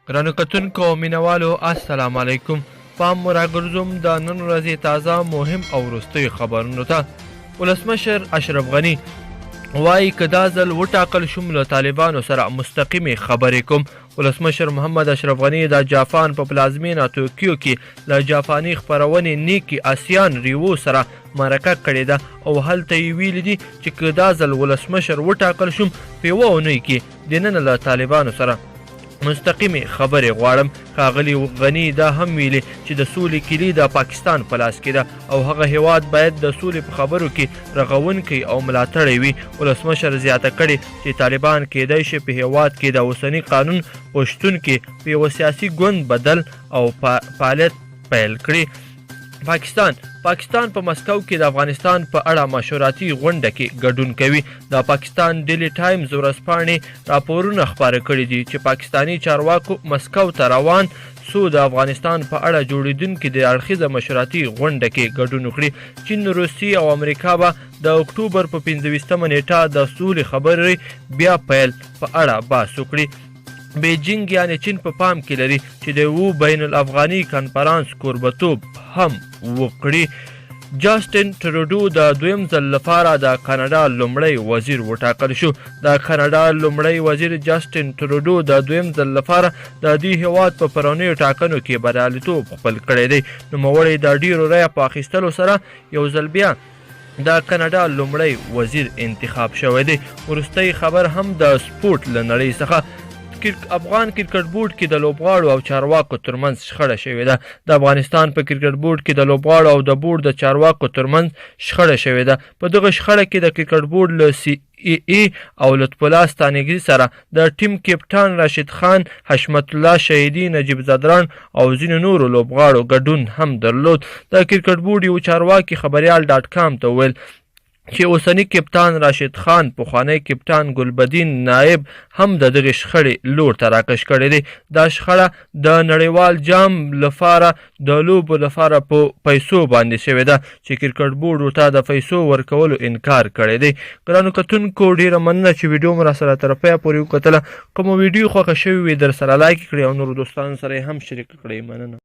ګرانو کتونکو او مینوالو السلام علیکم. پام مو راګرځوم د نن ورځې تازه مهم او وروستیو خبرونو ته. ولسمشر اشرف غني وایي که دا ځل وټاکل شوم له طالبانو سره مستقیمې خبرې کوم. ولسمشر محمد اشرف غني د جاپان په پلازمینه توکیو کې له جاپاني خپرونې نیکي اسیان ریوو سره مرکه کړې ده او هلته یې ویلي دي چې که دا ځل ولسمشر وټاکل شوم په یوه اونۍ کې دننه له طالبانو سره مستقیمې خبرې غواړم. ښاغلي غني دا هم ویلي چې د سولې کیلي د پاکستان په لاس کې ده او هغه هیواد باید د سولې په خبرو کې رغونکی او ملاتړی وي. ولسمشر زیاته کړې چې طالبان کیدای شي په هیواد کې د اوسني قانون په شتون کې په یوه سیاسي ګوند بدل او فعالیت پیل کړي. پاکستان په مسکو کې د افغانستان په اړه مشوراتي غونډه کې ګډون کوي. د پاکستان ډیلی ټایمز ورځپاڼې راپورونه خپاره کړي دي چې پاکستاني چارواکو مسکو ته روان څو د افغانستان په اړه جوړېدونکې د اړخیزه مشوراتي غونډه کې ګډون وکړي. چین، روسیې او امریکا به د اکتوبر په 25مه نیټه د سولې خبرې بیا پیل په اړه بحث وکړي. بیجینګ یعنې چین په پام کې لري چې د یو بین الافغاني کنفرانس کوربتوب هم وکړي. جاستن ټروډو د دویم ځل لپاره د کاناډا لومړی وزیر وټاکل شو. د کاناډا لومړی وزیر جاستن ټروډو د دویم ځل لپاره د دې هیواد په پرونیو ټاکنو کې بریالیتوب خپل کړی دی. نوموړی د ډیرو رایه په اخیستلو سره یو ځل بیا د کاناډا لومړی وزیر انتخاب شوی دی. وروستی خبر هم د سپورت له نړۍ څخه. افغان کرکټ بورډ کې د لوبغاړو او چارواکو ترمنځ شخړه شوې ده. د افغانستان په کرکټ بورډ کې د لوبغاړو او د بورډ د چارواکو ترمنځ شخړه شوې ده. په دغه شخړه کې د کرکټ بورډ له سي ای ای او لطف الله ستانکزي سره د ټیم کپټان راشد خان، حشمت الله شهیدي، نجیب ځدراڼ او ځینو نورو لوبغاړو ګډون هم درلود. د کرکټ بورډ یو چارواکي خبریال ډاټ کام ته وویل چې اوسنی کپتان راشد خان پخوانی کپتان ګلبدین نایب هم د دغې شخړې لور ته راکش کړی دی. دا شخړه د نړیوال جام لپاره د لوبو لپاره په پیسو باندې شوې ده چې کرکټ بورډ ورته د پیسو ورکولو انکار کړی دی. ګرانو کتونکو ډیره مننه چې ویډیو مو راسره تر پایه پورې وکتله. که مو ویډیو خوښه شوې وي در سره لایک کړئ او نورو دوستانو سره یې هم شریکه کړئ. مننه.